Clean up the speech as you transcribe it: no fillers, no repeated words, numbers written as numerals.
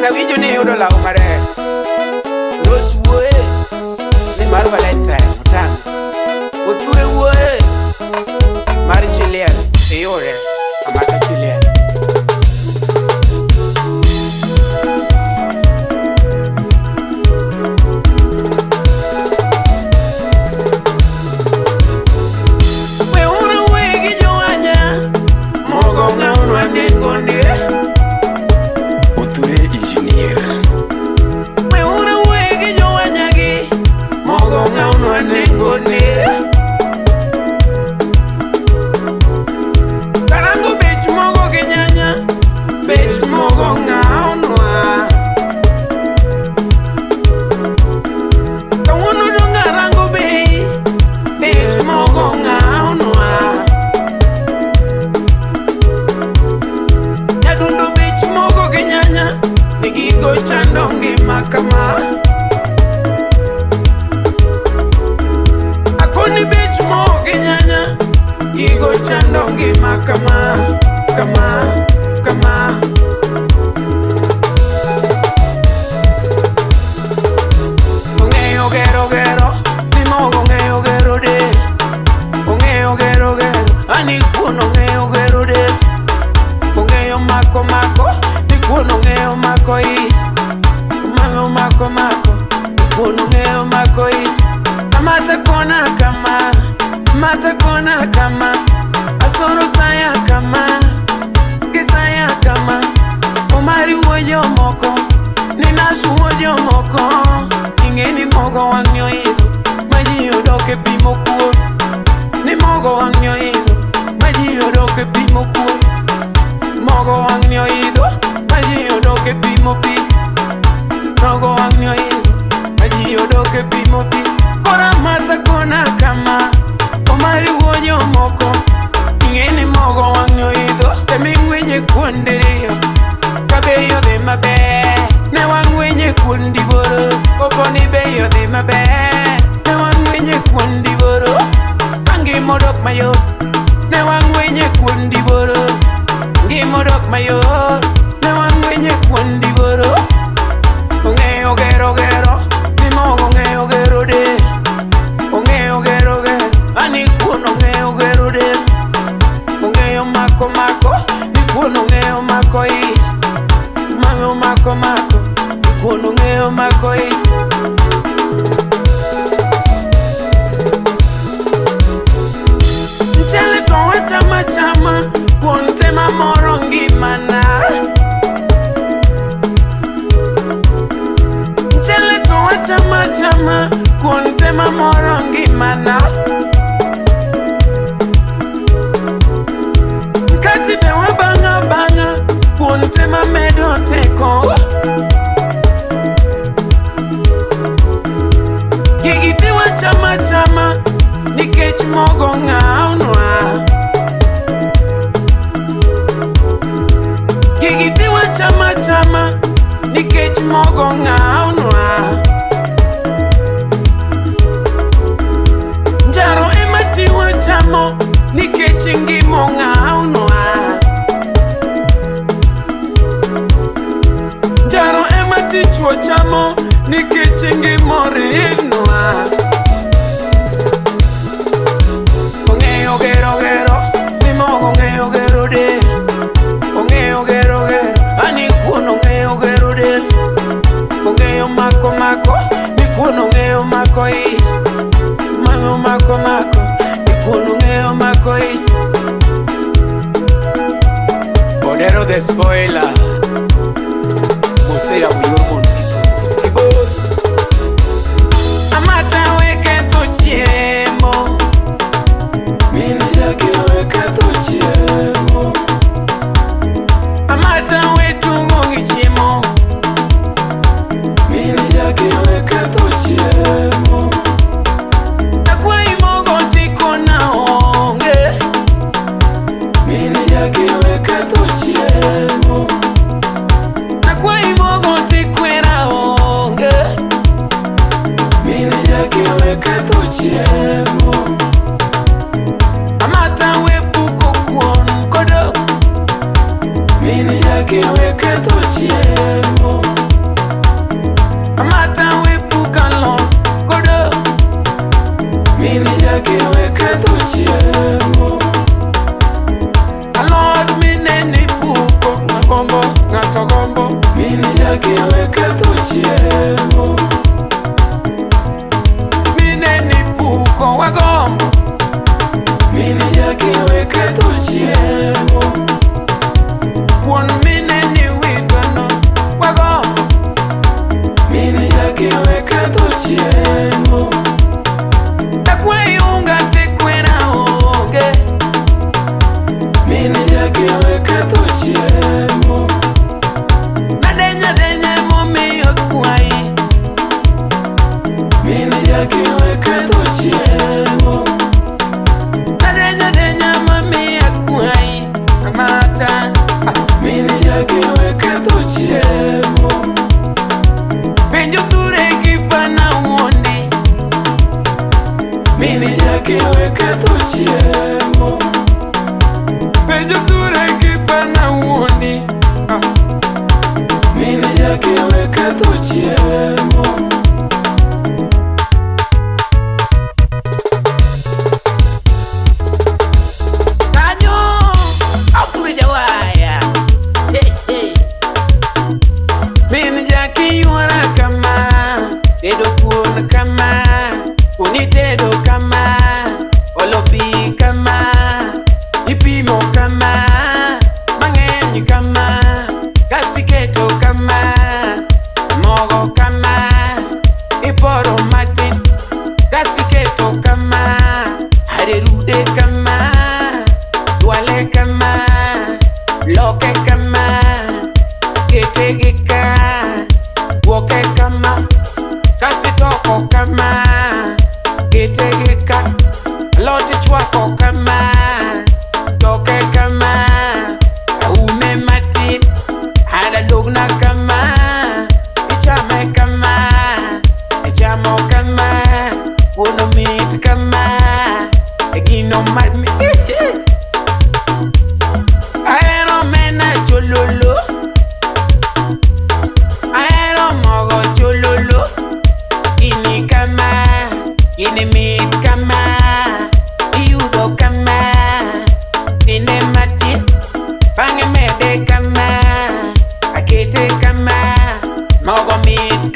Amata winjo ni yudo law maber. Rose wuoye ni mar Valentine otang'. Othure wuoye mar Chiliel iyude. Amata Chiliel. Weuru wegi jowanya mogo ng'awnwa nengone. Othure engineer. Weuru wegi jowanyagi mogo ng'awnwa nengone. Karango bech mogo gi nyanya, bech mogo ng'awnwa. Kawuono dong' arango bei, bech mogo ng'awnwa. Nyadundo bech mogo gi nyanya, ni gigo chando ngima kama. Akoni bech mogo gi nyanya, gigo chando ngima kama, kama, kama. Ong'eyo gero gero, ni mogo ong'eyo gero del. Ong'eyo gero gero, ani kuon ong'eyo gero del. Ong'eyo mako mako, ni kuon ong'eyo mako ich. Mako mako mako, ni kuon ong'eyo mako ich. Amata kona kama, amata kona kama, asoro saya kama, gisaya kama. Omari wuo jomoko, ni Nasu wuo jomoko. Ing'e ni mogo wang'ni oidho, ma ji odok e pi mokuor. Ni mogo wang'ni oidho, ma ji odok e pi mokuor. Mogo wang'ni oidho, ma ji odok e pi mopi. Mogo wang'ni oidho, ma ji odok e pi mopi. Koro amata kona kama, Omari wuo jomoko. Ing'e ni mogo wang'ni oidho, teming'wenye kuon diriyo. Ka bei odhi maber, ne wang'wenye kuon diboro. Kopo ni bei odhi maber, ne wang'wenye kuon diboro. Ka ngima odok mayot, ne wang'wenye kuon diboro. Ngima odok mayot, ne wang'wenye kuon diboro. Ong'eyo gero gero, ni mogo ong'eyo gero del. Ong'eyo gero gero, ani kuon ong'eyo gero del. Ong'eyo mako mako, ni kuon ong'eyo mako ich. Mako mako mako, ni kuon ong'eyo mako ich. Mchele to wachama chama, kuon tema moro ngimana. Mchele to wachama chama, kuon tema moro ngimana. Mkati be wabang'a bang'a, kuon tema medo teko. Gigi te wachama chama, nikech mogo ng'awnwa. Gigi te wachama chama, nikech mogo ng'awnwa. Njaro ema ti wachamo, nikech ngima ong'awnwa. Njaro ema ti chwo chamo, nikech ngima orinwa. Ong'eyo gero gero, ni mogo ong'eyo gero del. Ong'eyo gero gero, ani kuon ong'eyo gero del. Ong'eyo mako mako, ni kuon ong'eyo mako ich. Mako mako mako, ni kuon ong'eyo mako ich. Odero the spoiler. Mose ya yor mon Kisumo. Kibos. Amata we ketho chiemo. Mine jaki we ketho chiemo. Amata we tugo gi chiemo. Mine jaki we ketho chiemo. Akwayi mogo tikona onge. Mine jaki we ketho chiemo. Akwayi mogo tikona Mine jaki we ketho chiemo. Alot minene ipuko ng'agombo ng'ato gombo. Mine jaki we ketho chiemo. Minene ipuko wagombo. Mine jaki we ketho chiemo. Wuon minene iwitono wagombo. Mine jaki we ketho chiemo. Dakwe unga tekwena onge. Mine jaki we ketho chiemo. Nadenya denya momiyo kwayi. Mine jaki we ketho chiemo. Nadenya denya momiyo kwayi. Amata. Mine jaki we ketho chiemo. Penjo ture gi pana wuondi. Mine jaki we ketho chiemo. Penjo ture gi pana wuondi. Mine jaki we ketho chiemo. Kanyo akure jawaya. Hey, hey. Min jaki yuora kama, tedo kuon kama, kuon itedo kama, olo pi kama, ipimo kama, mang'eny kama, kastiketo kama, mogo kama, iporo matin, kastiketo kama, arerude kama, dwale kama, loke kama, kete gi ka, wuoke kama, kasitoko kama, kete gi ka, alot ichwako kama, toke kama, aume matin, adalugna kama, ichame kama, ichamo kama, wuon mit kama, gino ma Ahero mena chololo, ahero mogo chololo, gini kama, gini mit kama, iyudo kama, tine matin, bang'e mede kama, akete kama, mogo mit.